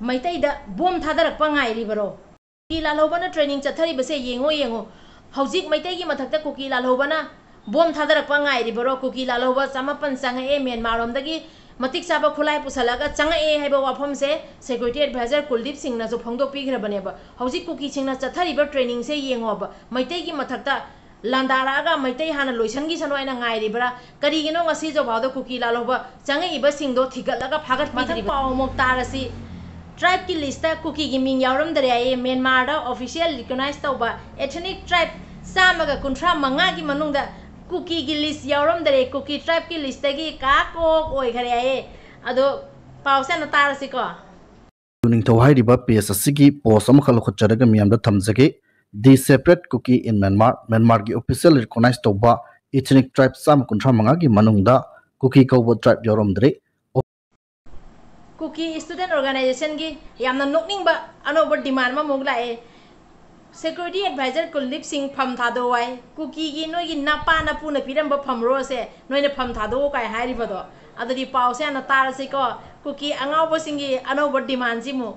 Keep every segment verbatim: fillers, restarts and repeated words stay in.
ꯃꯩꯇꯩꯗ bomb ꯊꯥꯗꯔꯛꯄ ꯉꯥꯏꯔꯤꯕꯔꯣ? ꯀꯨꯀꯤ ꯂꯥꯜꯍꯧꯕꯅ training ꯆꯠꯊꯔꯤꯕꯁꯦ ꯌꯦꯡꯉꯣ, ꯌꯦꯡꯉꯣ꯫ ꯍꯧꯖꯤꯛ ꯃꯩꯇꯩꯒꯤ ꯃꯊꯛꯇ ꯀꯨꯀꯤ ꯂꯥꯜꯍꯧꯕꯅ ꯕꯣꯝ ꯊꯥꯗꯔꯛꯄ ꯉꯥꯏꯔꯤꯕꯔꯣ? ꯀꯨꯀꯤ ꯂꯥꯜꯍꯧꯕ ꯆꯃꯥꯄꯟ ꯆꯪꯉꯛꯑꯦ ꯃ꯭ꯌꯥꯟꯃꯥꯔꯔꯣꯝꯗꯒꯤ, ꯃꯇꯤꯛ ꯆꯥꯕ ꯈꯨꯠꯂꯥꯏ ꯄꯨꯁꯜꯂꯛꯑꯒ ꯆꯪꯉꯛꯑꯦ ꯍꯥꯏꯕ ꯋꯥꯐꯝꯁꯦ security advisor ꯀꯨꯜꯗꯤꯞ ꯁꯤꯡꯅꯁꯨ ꯐꯣꯡꯗꯣꯛꯄꯤꯈ꯭ꯔꯕꯅꯦꯕ꯫ ꯍꯧꯖꯤꯛ ꯀꯨꯀꯤꯁꯤꯡꯅ ꯆꯠꯊꯔꯤꯕ trainingꯁꯦ ꯌꯦꯡꯉꯣꯕ꯫ ꯃꯩꯇꯩꯒꯤ ꯃꯊꯛꯇ ꯂꯥꯟꯗꯥꯔꯛꯑꯒ ꯃꯩꯇꯩ ꯍꯥꯟꯅ ꯂꯣꯏꯁꯤꯟꯈꯤꯁꯅꯨ ꯍꯥꯏꯅ ꯉꯥꯏꯔꯤꯕ꯭ꯔꯥ? ꯀꯔꯤꯒꯤꯅꯣ ꯉꯁꯤ ꯖꯧꯚꯥꯎꯗ ꯀꯨꯀꯤ ꯂꯥꯜꯍꯧꯕ ꯆꯪꯉꯛꯏꯕꯁꯤꯡꯗꯣ ꯊꯤꯒꯠꯂꯒ ꯐꯥꯒꯠꯄꯤꯗ꯭ꯔꯤꯕ? ꯃꯊꯪ ꯄꯥꯎ ꯑꯃꯨꯛ ꯇꯥꯔꯁꯤ꯫ Tribeꯀꯤ listꯇ ꯀꯨꯀꯤꯒꯤ ꯃꯤꯡ ꯌꯥꯎꯔꯝꯗꯔꯦ ꯍꯥꯏꯌꯦ꯫ ꯃ꯭ꯌꯥꯟꯃꯥꯔꯗ official recognize ꯇꯧꯕ ethnic tribe ꯆꯥꯝꯃꯒ ꯀꯨꯟꯊ꯭ꯔꯥ ꯃꯉꯥꯒꯤ ꯃꯅꯨꯡꯗ ꯀꯨꯀꯤꯒꯤ list ꯌꯥꯎꯔꯝꯗꯔꯦ꯫ ꯀꯨꯀꯤ tribeꯀꯤ listꯇꯒꯤ ꯀꯥ ꯀꯣꯛ ꯑꯣꯏꯈꯔꯦ ꯍꯥꯏꯌꯦ꯫ ꯑꯗꯣ ꯄꯥꯎꯁꯦ ꯍꯥꯟꯅ ꯇꯥꯔꯁꯤꯀꯣ꯫ ꯅꯤꯡꯊꯧ ꯍꯥꯏꯔꯤꯕ page ꯑꯁꯤꯒꯤ post ꯑꯃꯈꯛ ꯂꯧꯈꯠꯆꯔꯒ ꯃꯤꯌꯥꯝꯗ ꯊꯝꯖꯒꯦ꯫ The separate Kuki in Myanmar, ꯃ꯭ꯌꯥꯟꯃꯥꯔꯒꯤ official recognize ꯇꯧꯕ ethnic tribe ꯆꯥꯝꯃ ꯀꯨꯟꯊ꯭ꯔꯥ ꯃꯉꯥꯒꯤ ꯃꯅꯨꯡꯗ ꯀꯨꯀꯤ ꯀꯧꯕ tribe ꯌꯥꯎꯔꯝꯗ꯭ꯔꯦ꯫ ꯀꯨꯀꯤ Student Organizationꯒꯤ ꯌꯥꯝꯅ ꯅꯣꯛꯅꯤꯡꯕ ꯑꯅꯧꯕ demand ꯑꯃꯃꯨꯛ ꯂꯥꯛꯑꯦ꯫ Security advisor ꯀꯨꯜꯗꯤꯞ ꯁꯤꯡ ꯐꯝ ꯊꯥꯗꯣꯛꯑꯣ ꯍꯥꯏ꯫ ꯀꯨꯀꯤꯒꯤ ꯅꯣꯏꯒꯤ ꯅꯄꯥ ꯅꯄꯨꯅ ꯄꯤꯔꯝꯕ ꯐꯝꯔꯣꯁꯦ ꯅꯣꯏꯅ ꯐꯝ ꯊꯥꯗꯣꯛꯑꯣ ꯀꯥꯏ ꯍꯥꯏꯔꯤꯕꯗꯣ꯫ ꯑꯗꯨꯗꯤ ꯄꯥꯎꯁꯦ ꯍꯥꯟꯅ ꯇꯥꯔꯁꯤꯀꯣ꯫ ꯀꯨꯀꯤ ꯑꯉꯥꯎꯕꯁꯤꯡꯒꯤ ꯑꯅꯧꯕ demandꯁꯤꯃꯨꯛ꯫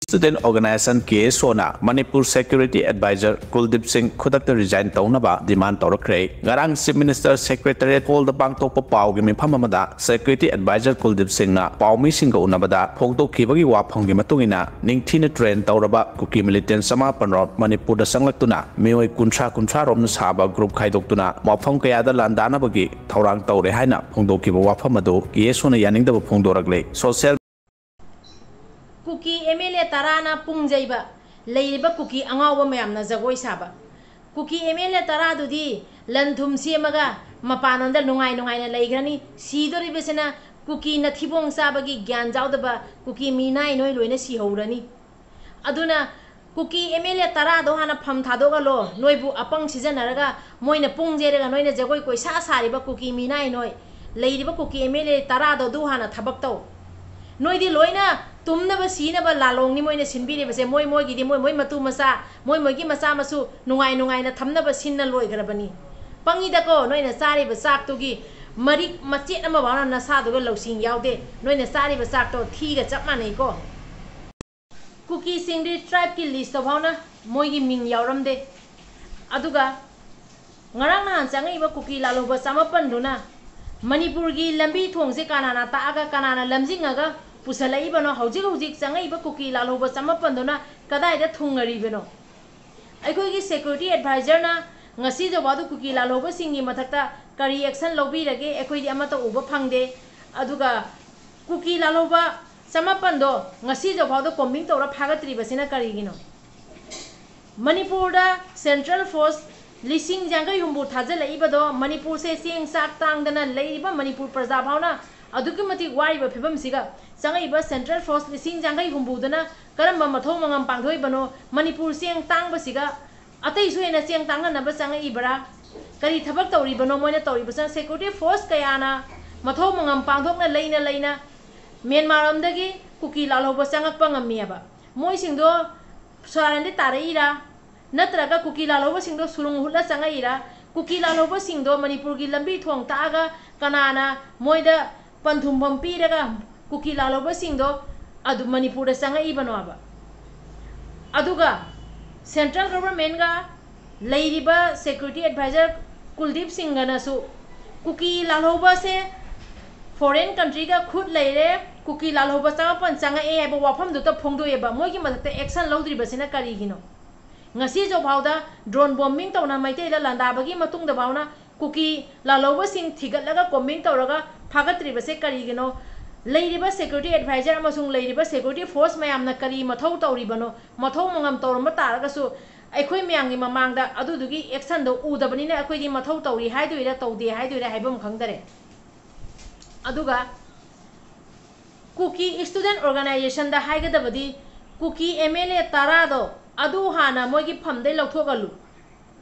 Student Organization KSOꯅ Manipur Security Advisor ꯀꯨꯜꯗꯤꯞ ꯁꯤꯡ ꯈꯨꯗꯛꯇ resign ꯇꯧꯅꯕ demand ꯇꯧꯔꯛꯈ꯭ꯔꯦ꯫ ꯉꯔꯥꯡ Chief Minister Secretariat Hallꯗ ꯄꯥꯡꯊꯣꯛꯄ ꯄꯥꯎꯒꯤ ꯃꯤꯐꯝ ꯑꯃꯗ Security Advisor ꯀꯨꯜꯗꯤꯞ ꯁꯤꯡꯅ ꯄꯥꯎꯃꯤꯁꯤꯡꯒ ꯎꯅꯕꯗ ꯐꯣꯡꯗꯣꯛꯈꯤꯕꯒꯤ ꯋꯥꯐꯝꯒꯤ ꯃꯇꯨꯡ ꯏꯟꯅ, ꯅꯤꯡꯊꯤꯅ train ꯇꯧꯔꯕ ꯀꯨꯀꯤ militant ꯆꯃꯥꯄꯟ ꯔꯣꯝ ꯃꯅꯤꯄꯨꯔꯗ ꯆꯪꯂꯛꯇꯨꯅ ꯃꯤꯑꯣꯏ ꯀꯨꯟꯊ꯭ꯔꯥ ꯀꯨꯟꯊ꯭ꯔꯥ ꯔꯣꯝꯅ ꯁꯥꯕ group ꯈꯥꯏꯗꯣꯛꯇꯨꯅ ꯃꯐꯝ ꯀꯌꯥꯗ ꯂꯥꯟꯗꯥꯅꯕꯒꯤ ꯊꯧꯔꯥꯡ ꯇꯧꯔꯦ ꯍꯥꯏꯅ ꯐꯣꯡꯗꯣꯛꯈꯤꯕ ꯋꯥꯐꯝ ꯑꯗꯨ KSOꯅ ꯌꯥꯅꯤꯡꯗꯕ ꯐꯣꯡꯗꯣꯔꯛꯂꯦ꯫ Social ꯀꯨꯀꯤ MLA ꯇꯔꯥꯅ ꯄꯨꯡ ꯌꯩꯕ, ꯂꯩꯔꯤꯕ ꯀꯨꯀꯤ ꯑꯉꯥꯎꯕ ꯃꯌꯥꯝꯅ ꯖꯒꯣꯏ ꯁꯥꯕ꯫ ꯀꯨꯀꯤ MLA ꯇꯔꯥꯗꯨꯗꯤ ꯂꯟ ꯊꯨꯝ ꯁꯦꯝꯃꯒ ꯃꯄꯥꯟꯂꯣꯝꯗ ꯅꯨꯡꯉꯥꯏ ꯅꯨꯡꯉꯥꯏꯅ ꯂꯩꯈ꯭ꯔꯅꯤ꯫ ꯁꯤꯗꯣꯔꯤꯕꯁꯤꯅ ꯀꯨꯀꯤꯅ ꯊꯤꯕꯣꯡ ꯆꯥꯕꯒꯤ ꯒ꯭ꯌꯥꯟ ꯌꯥꯎꯗꯕ ꯀꯨꯀꯤ ꯃꯤꯅꯥꯏ ꯅꯣꯏ ꯂꯣꯏꯅ ꯁꯤꯍꯧꯔꯅꯤ꯫ ꯑꯗꯨꯅ ꯀꯨꯀꯤ MLA ꯇꯔꯥꯗꯣ ꯍꯥꯟꯅ ꯐꯝ ꯊꯥꯗꯣꯛꯍꯜꯂꯣ꯫ ꯅꯣꯏꯕꯨ ꯑꯄꯪ ꯁꯤꯖꯤꯟꯅꯔꯒ ꯃꯣꯏꯅ ꯄꯨꯡ ꯌꯩꯔꯒ ꯅꯣꯏꯅ ꯖꯒꯣꯏ ꯀꯣꯏꯁꯥ ꯁꯥꯔꯤꯕ ꯀꯨꯀꯤ ꯃꯤꯅꯥꯏ ꯅꯣꯏ꯫ ꯂꯩꯔꯤꯕ ꯀꯨꯀꯤ MLA ꯇꯔꯥꯗꯣ ꯑꯗꯨ ꯍꯥꯟꯅ ꯊꯕꯛ ꯇꯧ꯫ ꯅꯣꯏꯗꯤ ꯂꯣꯏꯅ ꯇꯨꯝꯅꯕ ꯁꯤꯅꯕ ꯂꯥꯂꯣꯡꯅꯤ ꯃꯣꯏꯅ ꯁꯤꯟꯕꯤꯔꯤꯕꯁꯦ꯫ ꯃꯣꯏ ꯃꯣꯏꯒꯤꯗꯤ ꯃꯣꯏ ꯃꯣꯏ ꯃꯇꯨ ꯃꯆꯥ, ꯃꯣꯏ ꯃꯣꯏꯒꯤ ꯃꯆꯥ ꯃꯁꯨ ꯅꯨꯡꯉꯥꯏ ꯅꯨꯡꯉꯥꯏꯅ ꯊꯝꯅꯕ ꯁꯤꯟꯅ ꯂꯣꯏꯈ꯭ꯔꯕꯅꯤ꯫ ꯄꯪꯉꯤꯗꯀꯣ, ꯅꯣꯏꯅ ꯆꯥꯔꯤꯕ ꯆꯥꯛꯇꯨꯒꯤ ꯃꯔꯤꯛ ꯃꯆꯦꯠ ꯑꯃ ꯐꯥꯎꯅ ꯅꯁꯥꯗꯨꯒ ꯂꯧꯁꯤꯡ ꯌꯥꯎꯗꯦ꯫ ꯅꯣꯏꯅ ꯆꯥꯔꯤꯕ ꯆꯥꯛꯇꯣ ꯊꯤꯒ ꯆꯞ ꯃꯥꯟꯅꯩꯀꯣ꯫ ꯀꯨꯀꯤꯁꯤꯡꯗꯤ tribeꯀꯤ listꯇ ꯐꯥꯎꯅ ꯃꯣꯏꯒꯤ ꯃꯤꯡ ꯌꯥꯎꯔꯝꯗꯦ꯫ ꯑꯗꯨꯒ ꯉꯔꯥꯡ ꯅꯍꯥꯟ ꯆꯪꯉꯛꯏꯕ ꯀꯨꯀꯤ ꯂꯥꯜꯍꯧꯕ ꯆꯃꯥꯄꯟꯗꯨꯅ ꯃꯅꯤꯄꯨꯔꯒꯤ ꯂꯝꯕꯤ ꯊꯣꯡꯁꯦ ꯀꯅꯥꯅ ꯇꯥꯛꯑꯒ ꯀꯅꯥꯅ ꯂꯝꯖꯤꯡꯉꯒ ꯄꯨꯁꯜꯂꯛꯏꯕꯅꯣ? ꯍꯧꯖꯤꯛ ꯍꯧꯖꯤꯛ ꯆꯪꯉꯛꯏꯕ ꯀꯨꯀꯤ ꯂꯥꯜꯍꯧꯕ ꯆꯃꯥꯄꯟꯗꯨꯅ ꯀꯗꯥꯏꯗ ꯊꯨꯡꯉꯔꯤꯕꯅꯣ? ꯑꯩꯈꯣꯏꯒꯤ security advisorꯅ ꯉꯁꯤ ꯖꯧꯐꯥꯎꯗ ꯀꯨꯀꯤ ꯂꯥꯜꯍꯧꯕꯁꯤꯡꯒꯤ ꯃꯊꯛꯇ ꯀꯔꯤ action ꯂꯧꯕꯤꯔꯒꯦ? ꯑꯩꯈꯣꯏꯗꯤ ꯑꯃꯠꯇ ꯎꯕ ꯐꯪꯗꯦ꯫ ꯑꯗꯨꯒ ꯀꯨꯀꯤ ꯂꯥꯜꯍꯧꯕ ꯆꯃꯥꯄꯟꯗꯣ ꯉꯁꯤ ꯖꯧꯐꯥꯎꯗ combing ꯇꯧꯔ ꯐꯥꯒꯠꯇ꯭ꯔꯤꯕꯁꯤꯅ ꯀꯔꯤꯒꯤꯅꯣ? ꯃꯅꯤꯄꯨꯔꯗ central force ꯂꯤꯁꯤꯡ ꯌꯥꯡꯈꯩ ꯍꯨꯝꯐꯨ ꯊꯥꯖꯤꯜꯂꯛꯏꯕꯗꯣ ꯃꯅꯤꯄꯨꯔꯁꯦ ꯆꯦꯡ ꯆꯥꯛ ꯇꯥꯡꯗꯅ ꯂꯩꯔꯤꯕ ꯃꯅꯤꯄꯨꯔ ꯄ꯭ꯔꯖꯥ ꯐꯥꯎꯅ ꯑꯗꯨꯛꯀꯤ ꯃꯇꯤꯛ ꯋꯥꯔꯤꯕ ꯐꯤꯕꯝꯁꯤꯒ ꯆꯪꯉꯛꯏꯕ central force ꯂꯤꯁꯤꯡ ꯌꯥꯡꯈꯩ ꯍꯨꯝꯐꯨꯗꯨꯅ ꯀꯔꯝꯕ ꯃꯊꯧ ꯃꯉꯝ ꯄꯥꯡꯊꯣꯛꯏꯕꯅꯣ? ꯃꯅꯤꯄꯨꯔ ꯆꯦꯡ ꯇꯥꯡꯕꯁꯤꯒ ꯑꯇꯩꯁꯨ ꯍꯦꯟꯅ ꯆꯦꯡ ꯇꯥꯡꯍꯟꯅꯕ ꯆꯪꯉꯛꯏꯕ꯭ꯔꯥ? ꯀꯔꯤ ꯊꯕꯛ ꯇꯧꯔꯤꯕꯅꯣ ꯃꯣꯏꯅ ꯇꯧꯔꯤꯕꯁꯤꯅ? Security force ꯀꯌꯥꯅ ꯃꯊꯧ ꯃꯉꯝ ꯄꯥꯡꯊꯣꯛꯅ ꯂꯩꯅ ꯂꯩꯅ ꯃ꯭ꯌꯥꯟꯃꯥꯔ ꯂꯣꯝꯗꯒꯤ ꯀꯨꯀꯤ ꯂꯥꯜꯍꯧꯕ ꯆꯪꯉꯛꯄ ꯉꯝꯃꯤꯑꯕ꯫ ꯃꯣꯏꯁꯤꯡꯗꯣ ꯁꯣꯔꯥꯔꯦꯟꯗ ꯇꯥꯔꯛꯏꯔꯥ? ꯅꯠꯇ꯭ꯔꯒ ꯀꯨꯀꯤ ꯂꯥꯜꯍꯧꯕꯁꯤꯡꯗꯣ ꯁꯨꯔꯨꯡ ꯍꯨꯠꯂ ꯆꯪꯉꯛꯏꯔꯥ? ꯀꯨꯀꯤ ꯂꯥꯜꯍꯧꯕꯁꯤꯡꯗꯣ ꯃꯅꯤꯄꯨꯔꯒꯤ ꯂꯝꯕꯤ ꯊꯣꯡ ꯇꯥꯛꯑꯒ ꯀꯅꯥꯅ ꯃꯣꯏꯗ ꯄꯟꯊꯨꯡꯐꯝ ꯄꯤꯔꯒ ꯀꯨꯀꯤ ꯂꯥꯜꯍꯧꯕꯁꯤꯡꯗꯣ ꯑꯗꯨ ꯃꯅꯤꯄꯨꯔꯗ ꯆꯪꯉꯛꯏꯕꯅꯣꯕ? ꯑꯗꯨꯒ central governmentꯒ ꯂꯩꯔꯤꯕ security advisor ꯀꯨꯜꯗꯤꯞ ꯁꯤꯡꯒꯅꯁꯨ ꯀꯨꯀꯤ ꯂꯥꯜꯍꯧꯕꯁꯦ foreign countryꯒ ꯈꯨꯠ ꯂꯩꯔꯦ, ꯀꯨꯀꯤ ꯂꯥꯜꯍꯧꯕ ꯆꯃꯥꯄꯟ ꯆꯪꯉꯛꯑꯦ ꯍꯥꯏꯕ ꯋꯥꯐꯝꯗꯨꯇ ꯐꯣꯡꯗꯣꯛꯑꯦꯕ꯫ ꯃꯣꯏꯒꯤ ꯃꯊꯛꯇ action ꯂꯧꯗ꯭ꯔꯤꯕꯁꯤꯅ ꯀꯔꯤꯒꯤꯅꯣ? ꯉꯁꯤ ꯖꯧꯐꯥꯎꯗ drone bombing ꯇꯧꯅ ꯃꯩꯇꯩꯗ ꯂꯥꯟꯗꯥꯕꯒꯤ ꯃꯇꯨꯡꯗ ꯐꯥꯎꯅ ꯀꯨꯀꯤ ꯂꯥꯜꯍꯧꯕꯁꯤꯡ ꯊꯤꯒꯠꯂꯒ combing ꯇꯧꯔꯒ ꯐꯥꯒꯠꯇ꯭ꯔꯤꯕꯁꯦ ꯀꯔꯤꯒꯤꯅꯣ? ꯂꯩꯔꯤꯕ security advisor ꯑꯃꯁꯨꯡ ꯂꯩꯔꯤꯕ security force ꯃꯌꯥꯝꯅ ꯀꯔꯤ ꯃꯊꯧ ꯇꯧꯔꯤꯕꯅꯣ? ꯃꯊꯧ ꯃꯉꯝ ꯇꯧꯔꯝꯕ ꯇꯥꯔꯒꯁꯨ ꯑꯩꯈꯣꯏ ꯃꯌꯥꯝꯒꯤ ꯃꯃꯥꯡꯗ ꯑꯗꯨꯗꯨꯒꯤ actionꯗꯣ ꯎꯗꯕꯅꯤꯅ ꯑꯩꯈꯣꯏꯗꯤ ꯃꯊꯧ ꯇꯧꯔꯤ ꯍꯥꯏꯗꯣꯏꯔꯥ ꯇꯧꯗꯦ ꯍꯥꯏꯗꯣꯏꯔꯥ ꯍꯥꯏꯐꯝ ꯈꯪꯗꯔꯦ꯫ ꯑꯗꯨꯒ ꯀꯨꯀꯤ student organizationꯗ ꯍꯥꯏꯒꯗꯕꯗꯤ ꯀꯨꯀꯤ MLA ꯇꯔꯥꯗꯣ ꯑꯗꯨ ꯍꯥꯟꯅ ꯃꯣꯏꯒꯤ ꯐꯝꯗꯩ ꯂꯧꯊꯣꯛꯍꯜꯂꯨ꯫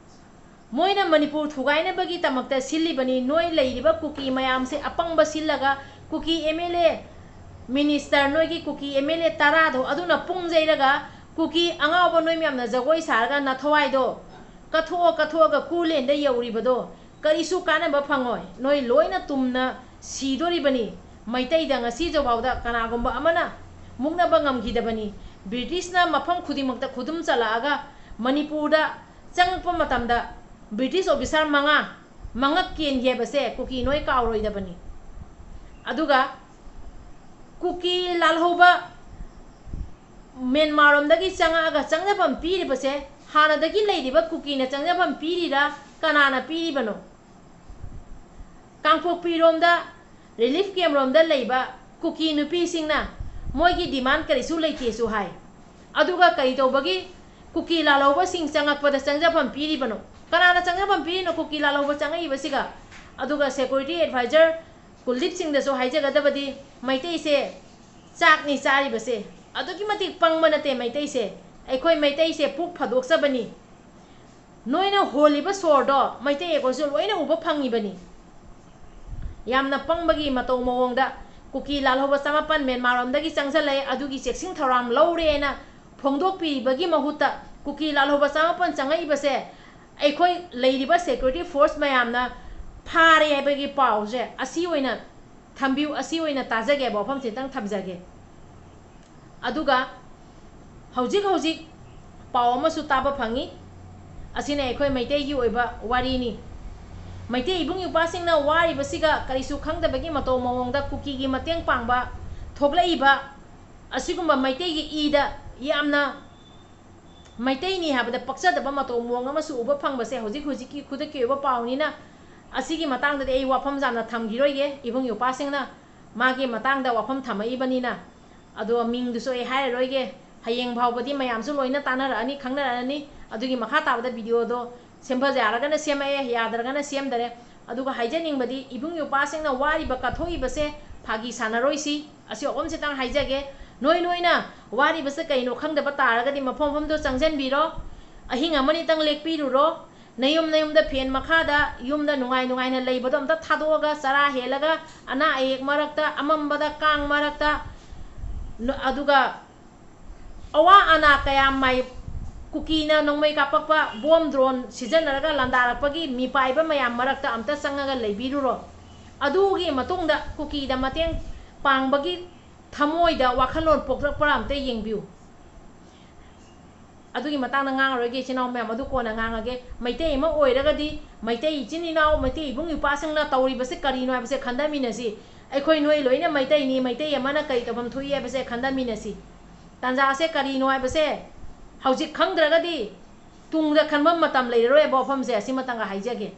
ꯃꯣꯏꯅ ꯃꯅꯤꯄꯨꯔ ꯊꯨꯒꯥꯏꯅꯕꯒꯤꯗꯃꯛꯇ ꯁꯤꯜꯂꯤꯕꯅꯤ꯫ ꯅꯣꯏ ꯂꯩꯔꯤꯕ ꯀꯨꯀꯤ ꯃꯌꯥꯝꯁꯦ ꯑꯄꯪꯕ ꯁꯤꯜꯂꯒ ꯀꯨꯀꯤ MLA minister, ꯅꯣꯏꯒꯤ ꯀꯨꯀꯤ MLA ꯇꯔꯥꯗꯣ ꯑꯗꯨꯅ ꯄꯨꯡꯖꯩꯔꯒ ꯀꯨꯀꯤ ꯑꯉꯥꯎꯕ ꯅꯣꯏ ꯃꯌꯥꯝꯅ ꯖꯒꯣꯏ ꯁꯥꯔꯒ ꯅꯊꯋꯥꯏꯗꯣ ꯀꯠꯊꯣꯛꯑ ꯀꯠꯊꯣꯛꯑꯒ ꯀꯨꯂꯦꯟꯗ ꯌꯧꯔꯤꯕꯗꯣ ꯀꯔꯤꯁꯨ ꯀꯥꯟꯅꯕ ꯐꯪꯉꯣꯏ꯫ ꯅꯣꯏ ꯂꯣꯏꯅ ꯇꯨꯝꯅ ꯁꯤꯗꯣꯔꯤꯕꯅꯤ꯫ ꯃꯩꯇꯩꯗ ꯉꯁꯤ ꯖꯧꯐꯥꯎꯗ ꯀꯅꯥꯒꯨꯝꯕ ꯑꯃꯅ ꯃꯨꯛꯅꯕ ꯉꯝꯈꯤꯗꯕꯅꯤ꯫ ꯕ꯭ꯔꯤꯇꯤꯁꯅ ꯃꯐꯝ ꯈꯨꯗꯤꯡꯃꯛꯇ ꯈꯨꯗꯨꯝ ꯆꯜꯂꯛꯑꯒ ꯃꯅꯤꯄꯨꯔꯗ ꯆꯪꯉꯛꯄ ꯃꯇꯝꯗ ꯕ꯭ꯔꯤꯇꯤꯁ ꯑꯣꯐꯤꯁꯥꯔ ꯃꯉꯥ ꯃꯉꯛ ꯀꯦꯟꯈꯤ ꯍꯥꯏꯕꯁꯦ ꯀꯨꯀꯤ ꯅꯣꯏ ꯀꯥꯎꯔꯣꯏꯗꯕꯅꯤ꯫ ꯑꯗꯨꯒ ꯀꯨꯀꯤ ꯂꯥꯜꯍꯧꯕ ꯃ꯭ꯌꯥꯟꯃꯥꯔꯔꯣꯝꯗꯒꯤ ꯆꯪꯉꯛꯑꯒ ꯆꯪꯖꯐꯝ ꯄꯤꯔꯤꯕꯁꯦ, ꯍꯥꯟꯅꯗꯒꯤ ꯂꯩꯔꯤꯕ ꯀꯨꯀꯤꯅ ꯆꯪꯖꯐꯝ ꯄꯤꯔꯤꯔꯥ, ꯀꯅꯥꯅ ꯄꯤꯔꯤꯕꯅꯣ? ꯀꯥꯡꯄꯣꯛꯄꯤꯔꯣꯝꯗ ꯔꯤꯂꯤꯐ ꯀꯦꯝꯔꯣꯝꯗ ꯂꯩꯕ ꯀꯨꯀꯤ ꯅꯨꯄꯤꯁꯤꯡꯅ ꯃꯣꯏꯒꯤ ꯗꯤꯃꯥꯟ ꯀꯔꯤꯁꯨ ꯂꯩꯇꯦꯁꯨ ꯍꯥꯏ꯫ ꯑꯗꯨꯒ ꯀꯔꯤ ꯇꯧꯕꯒꯤ ꯀꯨꯀꯤ ꯂꯥꯜꯍꯧꯕꯁꯤꯡ ꯆꯪꯉꯛꯄꯗ ꯆꯪꯖꯐꯝ ꯄꯤꯔꯤꯕꯅꯣ? ꯀꯅꯥꯅ ꯆꯪꯖꯐꯝ ꯄꯤꯔꯤꯅꯣ ꯀꯨꯀꯤ ꯂꯥꯜꯍꯧꯕ ꯆꯪꯉꯛꯏꯕꯁꯤꯒ? ꯑꯗꯨꯒ ꯁꯦꯀ꯭ꯌꯨꯔꯤꯇꯤ ꯑꯦꯗꯚꯥꯏꯖꯔ ꯀꯨꯜꯗꯤꯞ ꯁꯤꯡꯗꯁꯨ ꯍꯥꯏꯖꯒꯗꯕꯗꯤ, ꯃꯩꯇꯩꯁꯦ ꯆꯥꯛꯅꯤ ꯆꯥꯔꯤꯕꯁꯦ꯫ ꯑꯗꯨꯛꯀꯤ ꯃꯇꯤꯛ ꯄꯪꯕ ꯅꯠꯇꯦ ꯃꯩꯇꯩꯁꯦ꯫ ꯑꯩꯈꯣꯏ ꯃꯩꯇꯩꯁꯦ ꯄꯨꯛ ꯐꯥꯗꯣꯛꯆꯕꯅꯤ꯫ ꯅꯣꯏꯅ ꯍꯣꯜꯂꯤꯕ ꯁꯣꯔꯗꯣ ꯃꯩꯇꯩ ꯑꯩꯈꯣꯏꯁꯨ ꯂꯣꯏꯅ ꯎꯕ ꯐꯪꯉꯤꯕꯅꯤ꯫ ꯌꯥꯝꯅ ꯄꯪꯕꯒꯤ ꯃꯇꯧ ꯃꯑꯣꯡꯗ ꯀꯨꯀꯤ ꯂꯥꯜꯍꯧꯕ ꯆꯃꯥꯄꯟ ꯃ꯭ꯌꯥꯟꯃꯥꯔꯔꯣꯝꯗꯒꯤ ꯆꯪꯁꯤꯜꯂꯛꯑꯦ, ꯑꯗꯨꯒꯤ ꯆꯦꯛꯁꯤꯟ ꯊꯧꯔꯥꯡ ꯂꯧꯔꯦꯅ ꯐꯣꯡꯗꯣꯛꯄꯤꯕꯒꯤ ꯃꯍꯨꯠꯇ ꯀꯨꯀꯤ ꯂꯥꯜꯍꯧꯕ ꯆꯃꯥꯄꯟ ꯆꯪꯉꯛꯏꯕꯁꯦ ꯑꯩꯈꯣꯏ ꯂꯩꯔꯤꯕ ꯁꯦꯀ꯭ꯌꯨꯔꯤꯇꯤ ꯐꯣꯔꯁ ꯃꯌꯥꯝꯅ ꯐꯥꯔꯦ ꯍꯥꯏꯕꯒꯤ ꯄꯥꯎꯁꯦ ꯑꯁꯤ ꯑꯣꯏꯅ ꯊꯝꯕꯤꯌꯨ, ꯑꯁꯤ ꯑꯣꯏꯅ ꯇꯥꯖꯒꯦꯕ, ꯋꯥꯐꯝꯁꯤꯇꯪ ꯊꯝꯖꯒꯦ꯫ ꯑꯗꯨꯒ ꯍꯧꯖꯤꯛ ꯍꯧꯖꯤꯛ ꯄꯥꯎ ꯑꯃꯁꯨ ꯇꯥꯕ ꯐꯪꯉꯤ꯫ ꯑꯁꯤꯅ ꯑꯩꯈꯣꯏ ꯃꯩꯇꯩꯒꯤ ꯑꯣꯏꯕ ꯋꯥꯔꯤꯅꯤ꯫ ꯃꯩꯇꯩ ꯏꯕꯨꯡ ꯏꯄ꯭ꯋꯥꯁꯤꯡꯅ ꯋꯥꯔꯤꯕꯁꯤꯒ ꯀꯔꯤꯁꯨ ꯈꯪꯗꯕꯒꯤ ꯃꯇꯧ ꯃꯑꯣꯡꯗ ꯀꯨꯀꯤꯒꯤ ꯃꯇꯦꯡ ꯄꯥꯡꯕ ꯊꯣꯛꯂꯛꯏꯕ ꯑꯁꯤꯒꯨꯝꯕ ꯃꯩꯇꯩꯒꯤ ꯏꯗ ꯌꯥꯝꯅ ꯃꯩꯇꯩꯅꯤ ꯍꯥꯏꯕꯗ ꯄꯛꯆꯗꯕ ꯃꯇꯧ ꯃꯑꯣꯡ ꯑꯃꯁꯨ ꯎꯕ ꯐꯪꯕꯁꯦ ꯍꯧꯖꯤꯛ ꯍꯧꯖꯤꯛꯀꯤ ꯈꯨꯗꯛꯀꯤ ꯑꯣꯏꯕ ꯄꯥꯎꯅꯤꯅ, ꯑꯁꯤꯒꯤ ꯃꯇꯥꯡꯗꯗꯤ ꯑꯩ ꯋꯥꯐꯝ ꯌꯥꯝꯅ ꯊꯝꯈꯤꯔꯣꯏꯒꯦ꯫ ꯏꯕꯨꯡ ꯏꯄ꯭ꯋꯥꯁꯤꯡꯅ ꯃꯥꯒꯤ ꯃꯇꯥꯡꯗ ꯋꯥꯐꯝ ꯊꯝꯃꯛꯏꯕꯅꯤꯅ, ꯑꯗꯣ ꯃꯤꯡꯗꯨꯁꯨ ꯑꯩ ꯍꯥꯏꯔꯔꯣꯏꯒꯦ꯫ ꯍꯌꯦꯡ ꯐꯥꯎꯕꯗꯤ ꯃꯌꯥꯝꯁꯨ ꯂꯣꯏꯅ ꯇꯥꯟꯅꯔꯛꯑꯅꯤ, ꯈꯪꯅꯔꯛꯑꯅꯤ꯫ ꯑꯗꯨꯒꯤ ꯃꯈꯥ ꯇꯥꯕꯗ ꯚꯤꯗꯤꯑꯣꯗꯣ ꯁꯦꯝꯕ ꯌꯥꯔꯒꯅ ꯁꯦꯝꯃꯛꯑꯦ, ꯌꯥꯗ꯭ꯔꯒꯅ ꯁꯦꯝꯗꯔꯦ꯫ ꯑꯗꯨꯒ ꯍꯥꯏꯖꯅꯤꯡꯕꯗꯤ, ꯏꯕꯨꯡ ꯏꯄ꯭ꯋꯥꯁꯤꯡꯅ ꯋꯥꯔꯤꯕ ꯀꯠꯊꯣꯛꯏꯕꯁꯦ ꯐꯥꯒꯤ ꯁꯥꯟꯅꯔꯣꯏꯁꯤ꯫ ꯑꯁꯤ ꯑꯍꯨꯝꯁꯤꯇꯪ ꯍꯥꯏꯖꯒꯦ꯫ ꯅꯣꯏ ꯅꯣꯏꯅ ꯋꯥꯔꯤꯕꯁꯦ ꯀꯩꯅꯣ ꯈꯪꯗꯕ ꯇꯥꯔꯒꯗꯤ ꯃꯐꯝ ꯃꯐꯝꯗꯣ ꯆꯪꯁꯤꯟꯕꯤꯔꯣ꯫ ꯑꯍꯤꯡ ꯑꯃꯅꯤꯇꯪ ꯂꯦꯛꯄꯤꯔꯨꯔꯣ꯫ ꯅꯌꯨꯝ ꯅꯌꯨꯝꯗ ꯐꯦꯟ ꯃꯈꯥꯗ ꯌꯨꯝꯗ ꯅꯨꯡꯉꯥꯏ ꯅꯨꯡꯉꯥꯏꯅ ꯂꯩꯕꯗꯣ ꯑꯝꯇ ꯊꯥꯗꯣꯛꯑꯒ, ꯆꯔꯥ ꯍꯦꯜꯂꯒ, ꯑꯅꯥ ꯑꯌꯦꯛ ꯃꯔꯛꯇ, ꯑꯃꯝꯕꯗ, ꯀꯥꯡ ꯃꯔꯛꯇ, ꯅ-, ꯑꯗꯨꯒ ꯑꯋꯥ ꯑꯅꯥ ꯀꯌꯥ ꯃꯥꯏ-, ꯀꯨꯀꯤꯅ ꯅꯣꯡꯃꯩ ꯀꯥꯞꯄꯛꯄ, ꯕꯣꯝ ꯗ꯭ꯔꯣꯟ ꯁꯤꯖꯤꯟꯅꯔꯒ ꯂꯥꯟꯗꯥꯔꯛꯄꯒꯤ ꯃꯤꯄꯥꯏꯕ ꯃꯌꯥꯝ ꯃꯔꯛꯇ ꯑꯝꯇ ꯆꯪꯉꯒ ꯂꯩꯕꯤꯔꯨꯔꯣ꯫ ꯑꯗꯨꯒꯤ ꯃꯇꯨꯡꯗ ꯀꯨꯀꯤꯗ ꯃꯇꯦꯡ ꯄꯥꯡꯕꯒꯤ ꯊꯃꯣꯏꯗ ꯋꯥꯈꯜꯂꯣꯟ ꯄꯣꯛꯂꯛꯄ꯭ꯔꯥ ꯑꯝꯇ ꯌꯦꯡꯕꯤꯌꯨ꯫ ꯑꯗꯨꯒꯤ ꯃꯇꯥꯡꯗ ꯉꯥꯡꯉꯔꯣꯏꯒꯦ, ꯏꯆꯤꯟ ꯏꯅꯥꯎ ꯃꯌꯥꯝ, ꯑꯗꯨ ꯀꯣꯟꯅ ꯉꯥꯡꯉꯒꯦ꯫ ꯃꯩꯇꯩ ꯑꯃ ꯑꯣꯏꯔꯒꯗꯤ ꯃꯩꯇꯩ ꯏꯆꯤꯟ ꯏꯅꯥꯎ, ꯃꯩꯇꯩ ꯏꯕꯨꯡ ꯏꯄ꯭ꯋꯥꯁꯤꯡꯅ ꯇꯧꯔꯤꯕꯁꯦ ꯀꯔꯤꯅꯣ ꯍꯥꯏꯕꯁꯦ ꯈꯟꯊꯃꯤꯟꯅꯁꯤ꯫ ꯑꯩꯈꯣꯏ ꯅꯣꯏ ꯂꯣꯏꯅ ꯃꯩꯇꯩꯅꯤ, ꯃꯩꯇꯩ ꯑꯃꯅ ꯀꯔꯤ ꯇꯧꯐꯝ ꯊꯣꯛꯏ ꯍꯥꯏꯕꯁꯦ ꯈꯟꯊꯃꯤꯟꯅꯁꯤ꯫ ꯇꯥꯟꯖꯥꯁꯦ ꯀꯔꯤꯅꯣ ꯍꯥꯏꯕꯁꯦ ꯍꯧꯖꯤꯛ ꯈꯪꯗ꯭ꯔꯒꯗꯤ ꯇꯨꯡꯗ ꯈꯟꯐꯝ ꯃꯇꯝ ꯂꯩꯔꯔꯣꯏ ꯍꯥꯏꯕ ꯋꯥꯐꯝꯁꯦ ꯑꯁꯤꯃꯇꯪꯒ ꯍꯥꯏꯖꯒꯦ꯫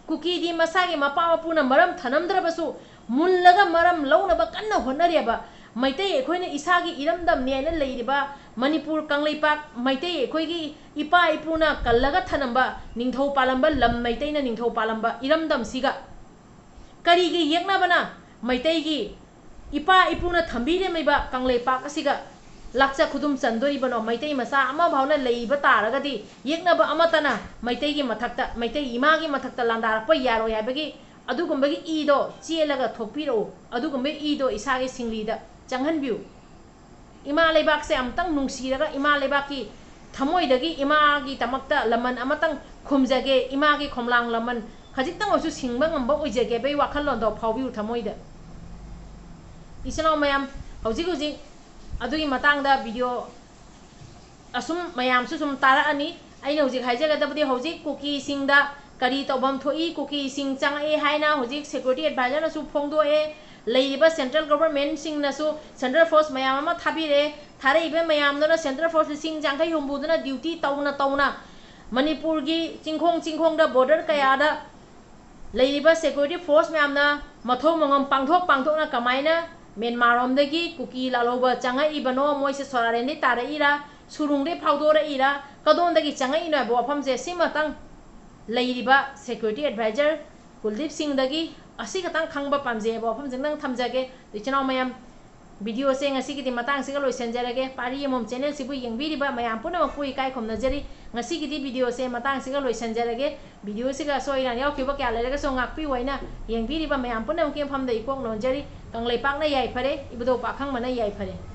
ꯀꯨꯀꯤꯗꯤ ꯃꯁꯥꯒꯤ ꯃꯄꯥ ꯃꯄꯨꯅ ꯃꯔꯝ ꯊꯅꯝꯗ꯭ꯔꯕꯁꯨ ꯃꯨꯜꯂꯒ ꯃꯔꯝ ꯂꯧꯅꯕ ꯀꯟꯅ ꯍꯣꯠꯅꯔꯦꯕ꯫ ꯃꯩꯇꯩ ꯑꯩꯈꯣꯏꯅ ꯏꯁꯥꯒꯤ ꯏꯔꯝꯗꯝꯅꯤ ꯍꯥꯏꯅ ꯂꯩꯔꯤꯕ ꯃꯅꯤꯄꯨꯔ ꯀꯪꯂꯩꯄꯥꯛ ꯃꯩꯇꯩ ꯑꯩꯈꯣꯏꯒꯤ ꯏꯄꯥ ꯏꯄꯨꯅ ꯀꯜꯂꯒ ꯊꯅꯝꯕ ꯅꯤꯡꯊꯧ ꯄꯥꯜꯂꯝꯕ ꯂꯝ, ꯃꯩꯇꯩꯅ ꯅꯤꯡꯊꯧ ꯄꯥꯜꯂꯝꯕ ꯏꯔꯝꯗꯝꯁꯤꯒ ꯀꯔꯤꯒꯤ ꯌꯦꯛꯅꯕꯅ ꯃꯩꯇꯩꯒꯤ ꯏꯄꯥ ꯏꯄꯨꯅ ꯊꯝꯕꯤꯔꯝꯃꯤꯕ ꯀꯪꯂꯩꯄꯥꯛ ꯑꯁꯤꯒ ꯂꯥꯛꯆ ꯈꯨꯗꯨꯝ ꯆꯟꯗꯣꯔꯤꯕꯅꯣ? ꯃꯩꯇꯩ ꯃꯆꯥ ꯑꯃ ꯐꯥꯎꯅ ꯂꯩꯕ ꯇꯥꯔꯒꯗꯤ ꯌꯦꯛꯅꯕ ꯑꯃꯠꯇꯅ ꯃꯩꯇꯩꯒꯤ ꯃꯊꯛꯇ, ꯃꯩꯇꯩ ꯏꯃꯥꯒꯤ ꯃꯊꯛꯇ ꯂꯥꯟꯗꯥꯔꯛꯄ ꯌꯥꯔꯣꯏ ꯍꯥꯏꯕꯒꯤ ꯑꯗꯨꯒꯨꯝꯕꯒꯤ ꯏꯗꯣ ꯆꯦꯜꯂꯒ ꯊꯣꯛꯄꯤꯔꯛꯎ꯫ ꯑꯗꯨꯒꯨꯝꯕꯒꯤ ꯏꯗꯣ ꯏꯁꯥꯒꯤ ꯁꯤꯡꯂꯤꯗ ꯆꯪꯍꯟꯕꯤꯌꯨ꯫ ꯏꯃꯥ ꯂꯩꯕꯥꯛꯁꯦ ꯑꯃꯨꯛꯇꯪ ꯅꯨꯡꯁꯤꯔꯒ ꯏꯃꯥ ꯂꯩꯕꯥꯛꯀꯤ ꯊꯃꯣꯏꯗꯒꯤ ꯏꯃꯥꯒꯤꯗꯃꯛꯇ ꯂꯃꯟ ꯑꯃꯇꯪ ꯈꯨꯝꯖꯒꯦ, ꯏꯃꯥꯒꯤ ꯈꯣꯝꯂꯥꯡ ꯂꯃꯟ ꯈꯖꯤꯛꯇꯪ ꯑꯣꯏꯔꯁꯨ ꯁꯤꯡꯕ ꯉꯝꯕ ꯑꯣꯏꯖꯒꯦ ꯍꯥꯏꯕꯒꯤ ꯋꯥꯈꯜꯂꯣꯟꯗꯣ ꯐꯥꯎꯕꯤꯌꯨ ꯊꯃꯣꯏꯗ꯫ ꯏꯆꯤꯟ ꯏꯅꯥꯎ ꯃꯌꯥꯝ, ꯍꯧꯖꯤꯛ ꯍꯧꯖꯤꯛ ꯑꯗꯨꯒꯤ ꯃꯇꯥꯡꯗ video ꯑꯁꯨꯝ ꯃꯌꯥꯝꯁꯨ ꯁꯨꯝ ꯇꯥꯔꯛꯑꯅꯤ꯫ ꯑꯩꯅ ꯍꯧꯖꯤꯛ ꯍꯥꯏꯖꯒꯗꯕꯗꯤ ꯍꯧꯖꯤꯛ ꯀꯨꯀꯤꯁꯤꯡꯗ ꯀꯔꯤ ꯇꯧꯐꯝ ꯊꯣꯛꯏ, ꯀꯨꯀꯤꯁꯤꯡ ꯆꯪꯉꯛꯑꯦ ꯍꯥꯏꯅ ꯍꯧꯖꯤꯛ security advisorꯅꯁꯨ ꯐꯣꯡꯗꯣꯛꯑꯦ, ꯂꯩꯔꯤꯕ central governmentꯁꯤꯡꯅꯁꯨ central force ꯃꯌꯥꯝ ꯑꯃ ꯊꯥꯕꯤꯔꯦ, ꯊꯥꯔꯛꯏꯕ ꯃꯌꯥꯝꯗꯨꯅ central force ꯂꯤꯁꯤꯡ ꯌꯥꯡꯈꯩ ꯍꯨꯝꯐꯨꯗꯨꯅ duty ꯇꯧꯅ ꯇꯧꯅ ꯃꯅꯤꯄꯨꯔꯒꯤ ꯆꯤꯡꯈꯣꯡ ꯆꯤꯡꯈꯣꯡꯗ border ꯀꯌꯥꯗ ꯂꯩꯔꯤꯕ security force ꯃꯌꯥꯝꯅ ꯃꯊꯧ ꯃꯉꯝ ꯄꯥꯡꯊꯣꯛ ꯄꯥꯡꯊꯣꯛꯅ ꯀꯃꯥꯏꯅ ꯃ꯭ꯌꯥꯟꯃꯥꯔ ꯔꯣꯝꯗꯒꯤ ꯀꯨꯀꯤ ꯂꯥꯜꯍꯧꯕ ꯆꯪꯉꯛꯏꯕꯅꯣ, ꯃꯣꯏꯁꯦ ꯁꯣꯔꯥꯔꯦꯟꯗꯒꯤ ꯇꯥꯔꯛꯏꯔꯥ, ꯁꯨꯔꯨꯡꯗꯒꯤ ꯐꯥꯎꯗꯣꯔꯛꯏꯔꯥ, ꯀꯗꯣꯝꯗꯒꯤ ꯆꯪꯉꯛꯏꯅꯣ ꯍꯥꯏꯕ ꯋꯥꯐꯝꯁꯦ ꯁꯤꯃꯇꯪ ꯂꯩꯔꯤꯕ security advisor ꯀꯨꯜꯗꯤꯞ ꯁꯤꯡꯗꯒꯤ ꯑꯁꯤ ꯈꯛꯇꯪ ꯈꯪꯕ ꯄꯥꯝꯖꯩ ꯍꯥꯏꯕ ꯋꯥꯐꯝꯁꯤꯗꯪ ꯊꯝꯖꯒꯦ꯫ ꯏꯆꯤꯟ ꯏꯅꯥꯎ ꯃꯌꯥꯝ, videoꯁꯦ ꯉꯁꯤꯒꯤꯗꯤ ꯃꯇꯥꯡꯁꯤꯒ ꯂꯣꯏꯁꯤꯟꯖꯔꯒꯦ꯫ ꯄꯥꯔꯤ ꯑꯃꯃꯝ channelꯁꯤꯕꯨ ꯌꯦꯡꯕꯤꯔꯤꯕ ꯃꯌꯥꯝ ꯄꯨꯝꯅꯃꯛꯄꯨ ꯏꯀꯥꯏ ꯈꯨꯝꯅꯖꯔꯤ꯫ ꯉꯁꯤꯒꯤꯗꯤ videoꯁꯦ ꯃꯇꯥꯡꯁꯤꯒ ꯂꯣꯏꯁꯤꯟꯖꯔꯒꯦ꯫ Videoꯁꯤꯒ ꯑꯁꯣꯏ ꯑꯔꯥꯟ ꯌꯥꯎꯈꯤꯕ ꯀꯌꯥ ꯂꯩꯔꯒꯁꯨ ꯉꯥꯛꯄꯤꯌꯨ ꯍꯥꯏꯅ ꯌꯦꯡꯕꯤꯔꯤꯕ ꯃꯌꯥꯝ ꯄꯨꯝꯅꯃꯛꯀꯤ ꯃꯐꯝꯗ ꯏꯀꯣꯛ ꯅꯣꯟꯖꯔꯤ꯫ ꯀꯪꯂꯩꯄꯥꯛꯅ ꯌꯥꯏꯐꯔꯦ, ꯏꯕꯨꯙꯧ ꯄꯥꯈꯪꯕꯅ ꯌꯥꯏꯐꯔꯦ꯫